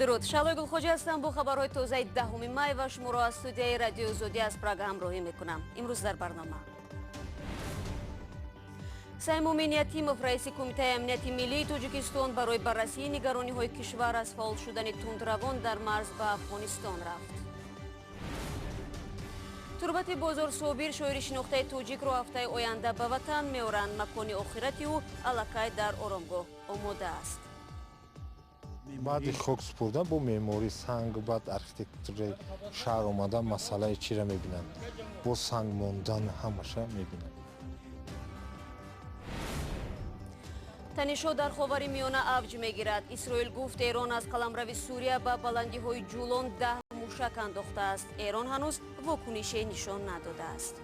Дуруд, Шаҳлои Гулхоҷа ҳастам бо хабарҳои тозаи 10 май ва шуморо аз студияи Радиои Озодӣ аз Прага ҳамроҳӣ мекунам. Имрӯз дар барнома Саймумин Ятимов, раиси Кумитаи амнияти миллии Тоҷикистон, барои баррасии нигарониҳои кишвар аз фаъол шудани тундравон дар марз ба Афғонистон рафт. Турбати Бозор Собир, шоири шинохтаи тоҷикро, ҳафтаи оянда ба ватан меоранд. Макони охирати ӯ аллакай дар оромгоҳ омода аст. Баъди хок супурдан бо меъморӣ санг, баъд архитектураи шаҳр омадан, масъалаи чиро мебинанд, бо санг мондан ҳамаша мебинанд. Танишҳо дар Ховари Миёна авҷ мегирад. Исроил гуфт, Эрон аз қаламрави Сурия ба баландиҳои Ҷулон 10 мушак андохтааст. Эрон ҳанӯз вокунише нишон надодааст.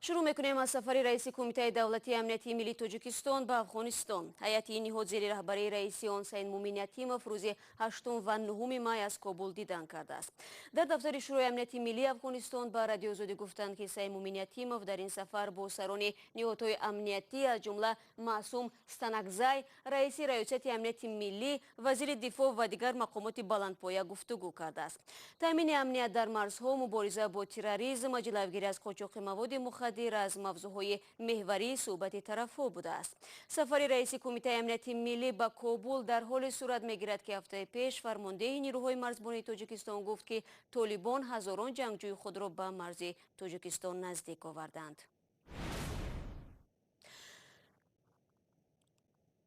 Шурӯъ мекунем аз сафари раиси Кумитаи давлатии амнияти миллии Тоҷикистон ба Афғонистон. Ҳайати ин ниҳод зери раҳбарии раиси он Саидмумин Ятимов рӯзи 8 ва 9 май аз Кобул дидан кардааст. Дар дафтари Шӯрои амнияти миллии Афғонистон ба Радиои Озодӣ гуфтанд, ки Саидмумин Ятимов дар ин сафар бо сарони ниҳодҳои амниятӣ, аз ҷумла Маъсум Станакзай, раиси Раёсати амнияти миллӣ, вазири дифоъ ва дигар мақомоти баландпоя гуфтугӯ кардааст. Таъмини амният дар марзҳо, мубориза бо терроризм, ҷилавгирӣ аз қочоқи маводи мухаддир аз мавзӯъҳои меҳварии суҳбати тарафҳо будааст. Сафари раиси Кумитаи амнияти миллӣ ба Кобул дар ҳоле сурат мегирад, ки ҳафтаи пеш фармондеҳи нирӯҳои марзбонии Тоҷикистон гуфт, ки толибон ҳазорон ҷангҷӯи худро ба марзи Тоҷикистон наздик оварданд.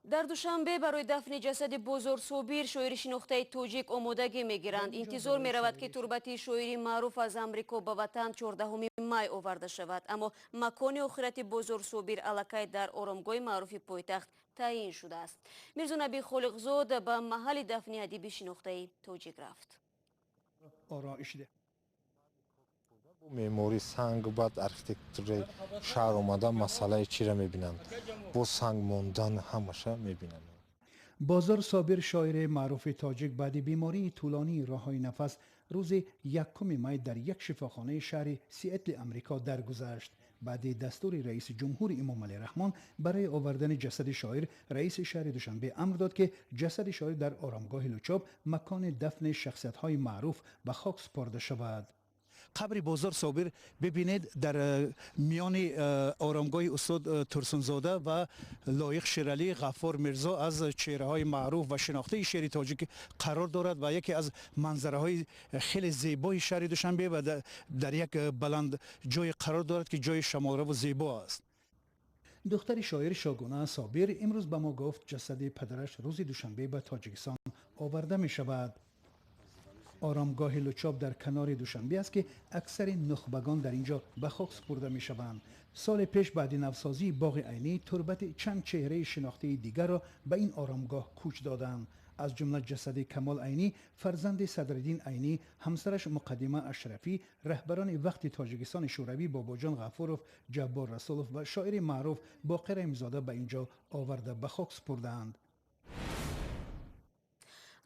Дар Душанбе барои дафни ҷасади Бозор Собир, шоири шинохтаи тоҷик, омодагӣ мегиранд. Интизор меравад, ки турбати шоири маъруф аз Амрико ба ватан 14 май оварда шавад. Аммо макони охирати Бозор Собир аллакай дар оромгоҳи маъруфи пойтахт таъин шудааст. Мирзонаби Холиқзод ба маҳалли дафни адиби шинохтаи тоҷик рафт. Меъморӣ санг, баъд архитектураи шаҳр омадан, масъалаи чиро мебинанд, бо санг мондан ҳамаша мебинанд. Бозор Собир, шоири маъруфи тоҷик, баъди бемории тӯлонии роҳҳои нафас рӯзи 1 май дар як шифохонаи шаҳри Сиэтли Амрико даргузашт. Баъди дастури раиси ҷумҳури Эмомалӣ Раҳмон барои овардани ҷасади шоир, раиси шаҳри Душанбе амр дод, ки ҷасади шоир дар оромгоҳи Лучоб, макони дафни шахсиятҳои маъруф, ба хок супорда шавад. Қабри Бозор Собир бибинед, дар миёни оромгоҳи устод Турсунзода ва Лоиқ Шералӣ, Ғаффор Мирзо, аз чеҳраҳои маъруф ва шинохтаи шеъри тоҷик қарор дорад ва яке аз манзараҳои хеле зебои шаҳри Душанбе ва дар як баланд ҷое қарор дорад, ки ҷои шамолраву зебо аст. Духтари шоир, Шогуна Собир, имрӯз ба мо гуфт, ҷасади падараш рӯзи душанбе ба Тоҷикистон оварда мешавад. Оромгоҳи Лучоб дар канори Душанбе аст, ки аксари нухбагон дар ин ҷо ба хок супурда мешаванд. Соли пеш, баъди навсозии боғи Айнӣ, турбати чанд чеҳраи шинохтаи дигарро ба ин оромгоҳ кӯч доданд, аз ҷумла ҷасади Камол Айнӣ, фарзанди Садриддин Айнӣ, ҳамсараш Муқаддима Ашрафӣ, раҳбарони вақти Тоҷикистони Шӯравӣ Бобоҷон Ғафуров, Ҷаббор Расулов ва шоири маъруф Боқир Раҳимзода ба ин ҷо оварда ба хок супурдаанд.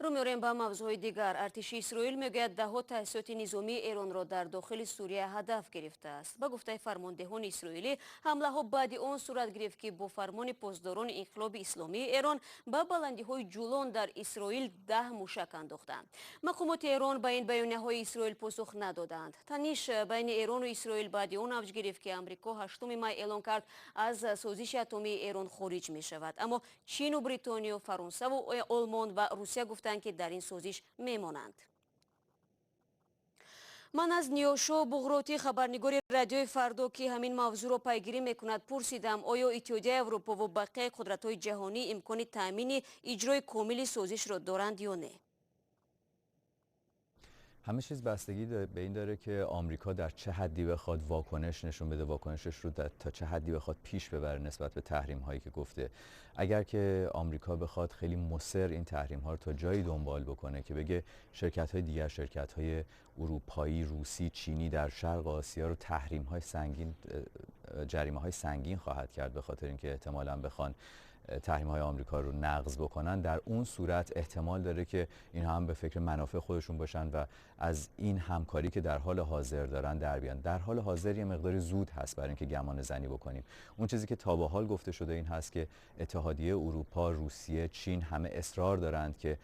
Рӯ меорем ба мавзӯъҳои дигар. Артиши Исроил мегӯяд, даҳҳо таъсисоти низомии Эронро дар дохили Сурия ҳадаф гирифтааст. Ба гуфтаи фармондеҳони исроилӣ, ҳамлаҳо баъди он сурат гирифт, ки бо фармони посдорони инқилоби исломии Эрон ба баландиҳои Ҷулон дар Исроил 10 мушак андохтанд. Мақомоти Эрон ба ин баёнияҳои Исроил посух надоданд. Таниш байни Эрону Исроил баъди он авҷ гирифт, ки Амрико 8 май эълон кард, аз созиши атомии Эрон хориҷ мешавад. Аммо Чину Бритониё, Фаронсаву Олмон ва Русия гуфтанд, ки дар ин созиш мемонанд. Ман аз Ниёшо Буғротӣ, хабарнигори Радиои Фардо, ки ҳамин мавзӯъро пайгирӣ мекунад, пурсидам, оё Иттиҳодияи Аврупо ва бақияи қудратҳои ҷаҳонӣ имкони таъмини иҷрои комили созишро доранд ё не. همه چیز بستگی به این داره که آمریکا در چه حدی بخواد واکنش نشون بده، واکنشش رو تا چه حدی بخواد پیش ببره نسبت به تحریم هایی که گفته. اگر که آمریکا بخواد خیلی مصر این تحریم ها رو تا جایی دنبال بکنه که بگه شرکت های دیگر، شرکت های اروپایی، روسی، چینی در شرق آسیا رو تحریم های سنگین، جریمه های سنگین خواهد کرد، به خاطر اینکه احتمالاً بخوان تحریم های آمریکا رو نقض بکنن، در اون صورت احتمال داره که اینها هم به فکر منافع خودشون باشن و از این همکاری که در حال حاضر دارن در بیان. در حال حاضر یه مقداری زود هست برای اینکه گمان زنی بکنیم. اون چیزی که تا به حال گفته شده این هست که اتحادیه اروپا، روسیه، چین همه اصرار دارند که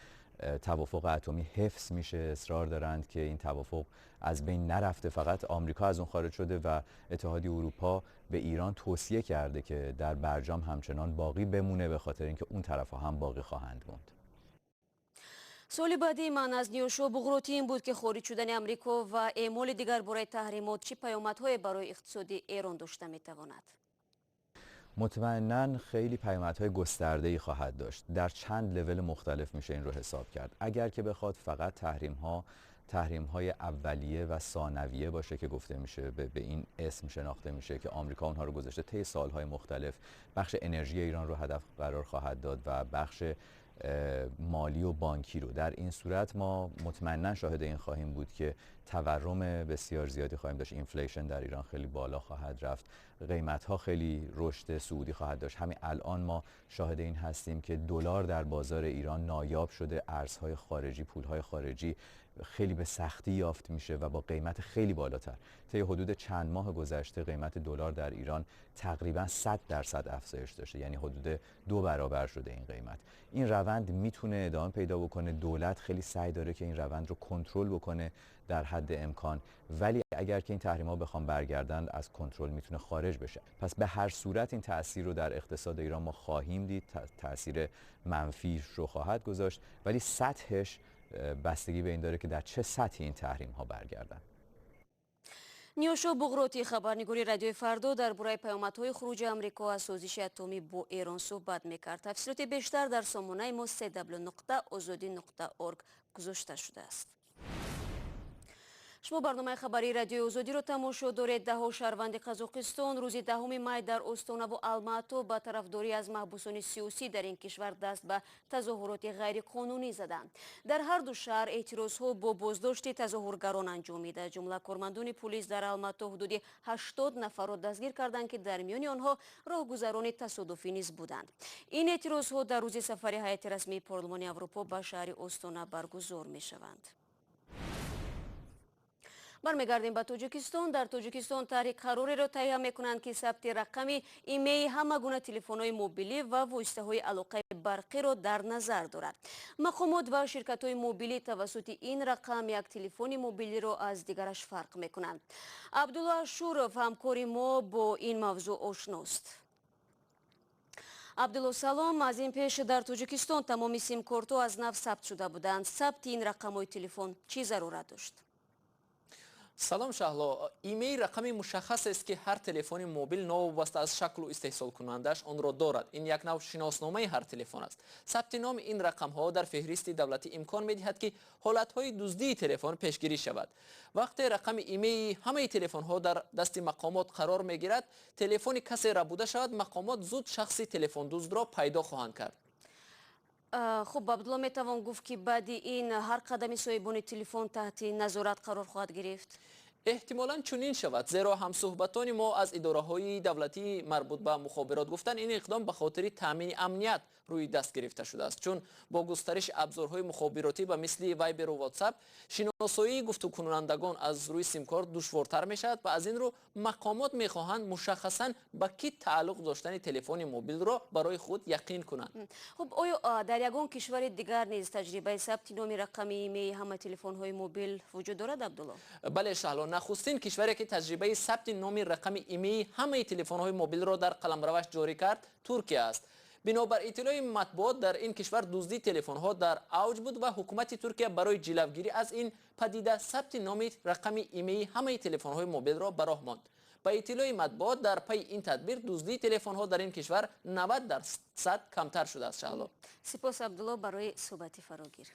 توافق اتمی حفظ میشه، اصرار دارند که این توافق از بین نرفته، فقط آمریکا از اون خارج شده و اتحادیه اروپا به ایران توصیه کرده که در برجام همچنان باقی بمونه، به خاطر اینکه اون طرفها هم باقی خواهند موند. سوال بعدی من از نیوشو بغروتی این بود که خارج شدن آمریکا و اعمال دیگر برای تحریمات چه پیامدهای برای اقتصاد ایران داشته میتواند؟ مطمئناً خیلی پیامدهای گسترده‌ای خواهد داشت. در چند لول مختلف میشه این رو حساب کرد. اگر که بخواد فقط تحریم‌های اولیه و ثانویه باشه که گفته میشه به این اسم شناخته میشه که آمریکا اونها رو گذاشته طی سالهای مختلف، بخش انرژی ایران رو هدف قرار خواهد داد و بخش مالی و بانکی رو. در این صورت ما مطمئنا شاهد این خواهیم بود که تورم بسیار زیادی خواهیم داشت، inflation در ایران خیلی بالا خواهد رفت، قیمت‌ها خیلی رشد صعودی خواهد داشت. همین الان ما شاهد این هستیم که دلار در بازار ایران نایاب شده، ارزهای خارجی، پولهای خارجی خیلی به سختی یافت میشه و با قیمت خیلی بالاتر. طی حدود چند ماه گذشته قیمت دلار در ایران تقریبا 100% افزایش داشته، یعنی حدود 2 برابر شده این قیمت. این روند میتونه ادامه پیدا بکنه. دولت خیلی سعی داره که این روند رو کنترل بکنه در حد امکان، ولی اگر که این تحریم‌ها بخوام برگردن از کنترل میتونه خارج بشه. پس به هر صورت این تأثیر رو در اقتصاد ایران ما خواهیم دید، تأثیر منفی رو خواهد گذاشت، ولی سطحش بستگی به این داره که در چه سطحی این تحریم ها برگردن. نیوشو بغروتی، خبرنگاری رادیوی فردا، درباره پیامدهای خروج آمریکا از سازش اتمی با ایران صحبت میکرد. تفصیلات بیشتر در سامانه ما cw.ozodi.org گذاشته شده است. شما برنامه خبری رادیوی آزادی را تماشا دارید. ده شهروند قزاقستان روز 10 مای در استانه و الماتو با طرفداری از محبوسان سیاسی در این کشور دست به تظاهرات غیر قانونی زدند. در هر دو شهر اعتراض ها با بازداشت تظاهرگران انجامیده. جمله کارمندان پلیس در الماتو حدود 80 نفر را دستگیر کردند که در میان آنها راهگذران تصادفی نیز بودند. این اعتراض ها در روز سفر هیئت رسمی پارلمان اروپا به شهر استانه برگزار می شوند. برمیگردیم به تاجیکستان. در تاجیکستان طرح قراری را تهیه میکنند که ثبت رقم ایمیل همه گونه تلفن‌های موبیلی و واسطه‌های علاقه برقی را در نظر دارد. مقامات و شرکت‌های موبیلی توسط این رقم یک تلفن موبیلی را از دیگرش فرق میکنند. عبدالله شورов همکار ما با این موضوع آشناست. عبدالله سلام. از این پیش در تاجیکستان تمام سیم کارت‌ها از نو ثبت شده بودند. ثبت این رقم‌های تلفن چی ضرورت داشت؟ سلام شهلا. ایمیل رقمی مشخص است که هر تلفن موبیل نوابسته از شکل و استحصال کنندش آن را دارد. این یک نوع شناسنامه هر تلفن است. ثبت نام این رقم ها در فهرست دولتی امکان می‌دهد که حالت های دزدی تلفن پیشگیری شود. وقتی رقم ایمیل همه تلفن ها در دست مقامات قرار می‌گیرد، تلفن کسی ربوده شود، مقامات زود شخص تلفن دزد را پیدا خواهند کرد. خب عبدالله، میتوان گفت که بعد این هر قدم صاحبان تلفن تحت نظارت قرار خواهد گرفت؟ احتمالاً چنین شود، زیرا هم صحبتان ما از اداره دولتی مربوط به مخابرات گفتن این اقدام به خاطر تامین امنیت روی دست گرفته شده است، چون با گسترش ابزارهای مخابراتی به مثل وایبر و واتساپ شناسایی گفتگوکنندگان از روی سیم کارت دشوارتر می شود و از این رو مقامات میخواهند مشخصاً به کی تعلق داشتن تلفن موبیل را برای خود یقین کنند. خب آیا در یگان کشور دیگر نیز تجربه ثبت نام رقمی ایمیل همه تلفن‌های موبیل وجود دارد عبدالله؟ بله شهلا، نخستین کشوری که تجربه ثبت نام رقم ایمیل همه تلفن‌های موبیل را در قلمروش جاری کرد ترکیه است. بنابر اطلاع مطبوعات در این کشور دزدی تلفن‌ها در اوج بود و حکومت ترکیه برای جلوگیری از این پدیده ثبت نام رقم ایمیل همه تلفن‌های موبیل را به راه ماند. به اطلاع مطبوعات در پی این تدبیر دزدی تلفن‌ها در این کشور 90% کمتر شده است. شهلا، سپاس عبدالله برای صحبت فراگیر.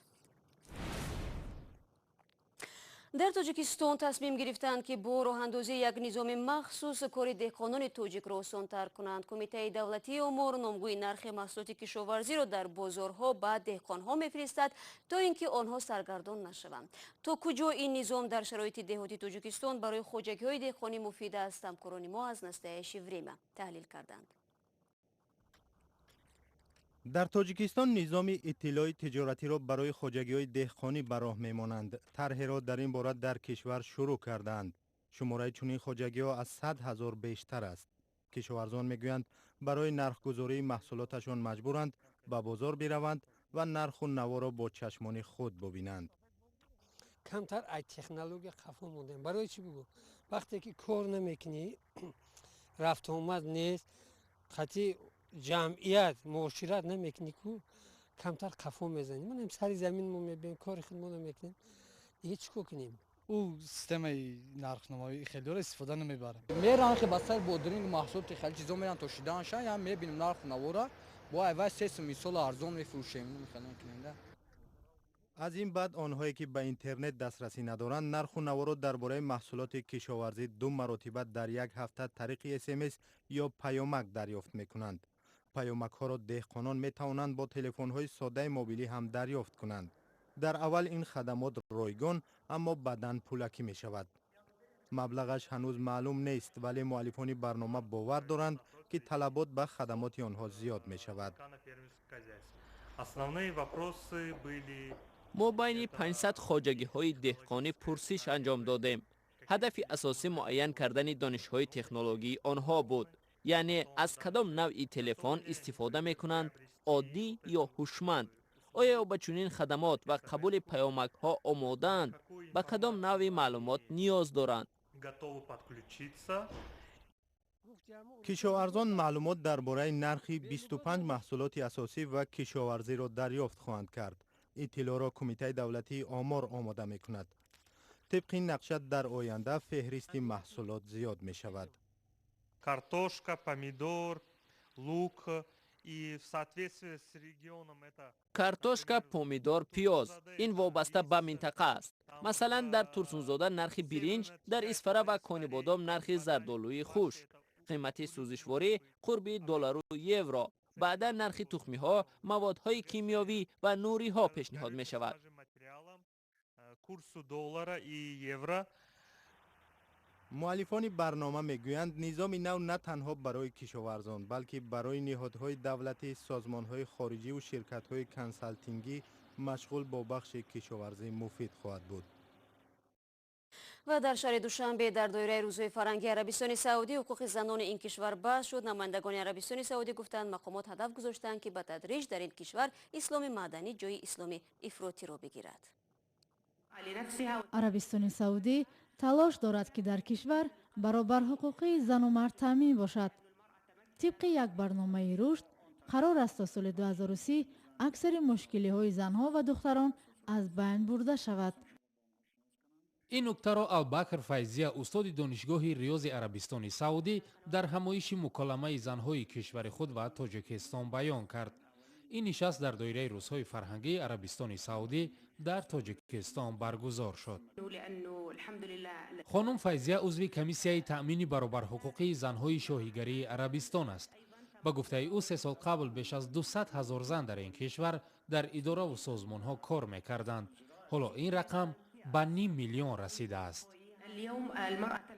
در تاجیکستان تصمیم گرفتند که با راه‌اندازی یک نظام مخصوص کار دهقانان تاجیک را آسان‌تر کنند. کمیته دولتی امور نامگوی نرخ محصولات کشاورزی را در بازارها به دهقانها میفرستد تا اینکه آنها سرگردان نشوند. تا کجا این نظام در شرایط دهاتی تاجیکستان برای خواجگی‌های دهقانی مفید است؟ همکاران ما از نستعیش وریما تحلیل کردند. Дар Тоҷикистон низоми иттилои тиҷоратиро барои хоҷагиҳои деҳқонӣ ба роҳ мемонанд. Тарҳеро дар ин бора дар кишвар шурӯъ кардаанд. Шумораи чунин хоҷагиҳо аз 100 ҳазор бештар аст. Кишоварзон мегӯянд, барои нархгузории маҳсулоташон маҷбуранд ба бозор бираванд ва нарху наворо бо чашмони худ бубинанд. Камтар ай технология қафо мондем. Барои чӣ бугӯ? Вақте ки кор намекунӣ, рафтуомад нест, қатъи ҷамъият муошират намекунӣ, ку камтар қафо мезанӣ. Манам сари замин мо мебием, кори худмо намекунем, дига чӣ кор кунем? Ӯ системаи нархномавии хелиро истифода намебарад. Мерам хе ба сари бодринг, маҳсулоти хеле чизо мерам то шидаанша, ям мебинем нарху навора, бо айвай 3 мисол арзон мефурӯшем, мехелем. Аз ин баъд онҳое ки ба интернет дастрасӣ надоранд, нарху наворо дар бораи маҳсулоти кишоварзӣ 2 маротиба дар як ҳафта тариқи СМС ё паёмак дарёфт мекунанд. Паёмакҳоро деҳқонон метавонанд бо телефонҳои содаи мобилӣ ҳам дарёфт кунанд. Дар аввал ин хадамот ройгон, аммо баъдан пулакӣ мешавад. Маблағаш ҳанӯз маълум нест, вале муаллифони барнома бовар доранд, ки талабот ба хадамоти онҳо зиёд мешавад. Мо байни 500 хоҷагиҳои деҳқонӣ пурсиш анҷом додем. Ҳадафи асосӣ муайян кардани донишҳои технологии онҳо буд, яъне аз кадом навъи телефон истифода мекунанд, оддӣ ё ҳушманд, оё ба чунин хадамот ва қабули паёмакҳо омодаанд, ба кадом навъи маълумот ниёз доранд. Кишоварзон маълумот дар бораи нархи 25 маҳсулоти асосӣ ва кишоварзиро дарёфт хоҳанд кард. Иттилоъро Кумитаи давлатии омор омода мекунад. Тибқи нақша дар оянда феҳристи маҳсулот зиёд мешавад. Картошка, помидор, лук и в соответствии с регионом это картошка, помидор, пиёз. Ин вобаста ба минтақа аст. Масалан, дар Турсунзода нархи биринҷ, дар Исфара ва Конибодом нархи зардолуи хушк, қимати сӯзишворӣ, қурби доллару евро, баъдан нархи тухмиҳо, маводҳои кимиёвӣ ва нуриҳо пешниҳод мешавад. Курсу доллара и евро. Муаллифони барнома мегӯянд, низоми нав на танҳо барои кишоварзон, балки барои ниҳодҳои давлатӣ, созмонҳои хориҷиву ширкатҳои консалтингӣ машғул бо бахши кишоварзӣ муфид хоҳад буд. Ва дар шаҳри Душанбе дар доираи рӯзҳои фарҳанги Арабистони Саудӣ ҳуқуқи занони ин кишвар баҳс шуд. Намояндагони Арабистони Саудӣ гуфтанд, мақомот ҳадаф гузоштанд, ки ба тадриҷ дар ин кишвар исломи маданӣ ҷои исломи ифротиро бигирад. Арабистони Саудӣ талош дорад, ки дар кишвар баробарҳуқуқии зану мард таъмин бошад. Тибқи як барномаи рушд қарор аст, то соли 2030 аксари мушкилиҳои занҳо ва духтарон аз байн бурда шавад. Ин нуктаро Албакр Файзия, устоди донишгоҳи Риёзи Арабистони Саудӣ, дар ҳамоиши муколамаи занҳои кишвари худ ва Тоҷикистон баён кард. Ин нишаст дар доираи рӯзҳои фарҳангии Арабистони Саудӣ дар Тоҷикистон баргузор шуд. Хонум Файзия узви комиссияи таъмини баробарҳуқуқии занҳои шоҳигарии Арабистон аст. Ба гуфтаи ӯ, 3 сол қабл беш аз 200 ҳазор зан дар ин кишвар дар идораву созмонҳо кор мекарданд. Ҳоло ин рақам ба ним миллион расидааст.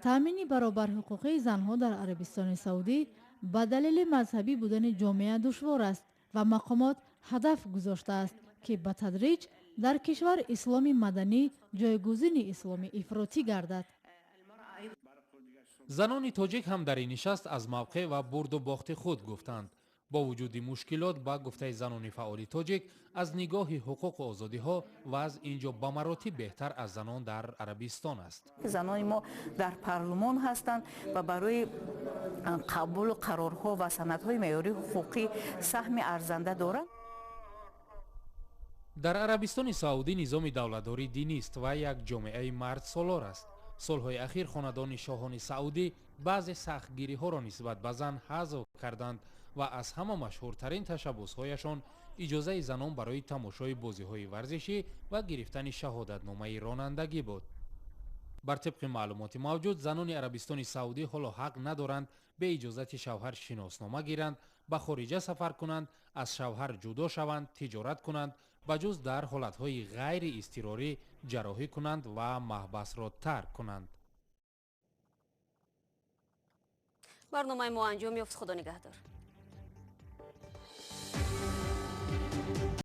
Таъмини баробарҳуқуқии занҳо дар Арабистони Саудӣ ба далели мазҳабӣ будани ҷомеа душвор аст ва мақомот ҳадаф гузоштааст, ки ба тадриҷ дар кишвар исломи маданӣ ҷойгузини исломи ифротӣ гардад. Занони тоҷик ҳам дар ин нишаст аз мавқеъ ва бурду бохти худ гуфтанд. Бо вуҷуди мушкилот, ба гуфтаи занони фаъоли тоҷик, аз нигоҳи ҳуқуқу озодиҳо вазъ инҷо ба маротиб беҳтар аз занон дар Арабистон аст. Занони мо дар парлумон ҳастанд ва барои қабулу қарорҳо ва санадҳои меъёрии ҳуқуқӣ саҳми арзанда доранд. Дар Арабистони Саудӣ низоми давлатдорӣ динист ва як ҷомеаи мардсолор аст. Солҳои ахир хонадони шоҳони Саудӣ баъзе сахтгириҳоро нисбат ба зан ҳазв карданд ва аз ҳама машҳуртарин ташаббусҳояшон иҷозаи занон барои тамошои бозиҳои варзишӣ ва гирифтани шаҳодатномаи ронандагӣ буд. Бар тибқи маълумоти мавҷуд, занони Арабистони Саудӣ ҳоло ҳақ надоранд бе иҷозати шавҳар шиноснома гиранд, ба хориҷа сафар кунанд, аз шавҳар ҷудо шаванд, тиҷорат кунанд, ба ҷуз дар ҳолатҳои ғайри изтирорӣ ҷарроҳӣ кунанд ва маҳбасро тарк кунанд. Барномаи мо анҷом ёфт. Худо нигаҳдор.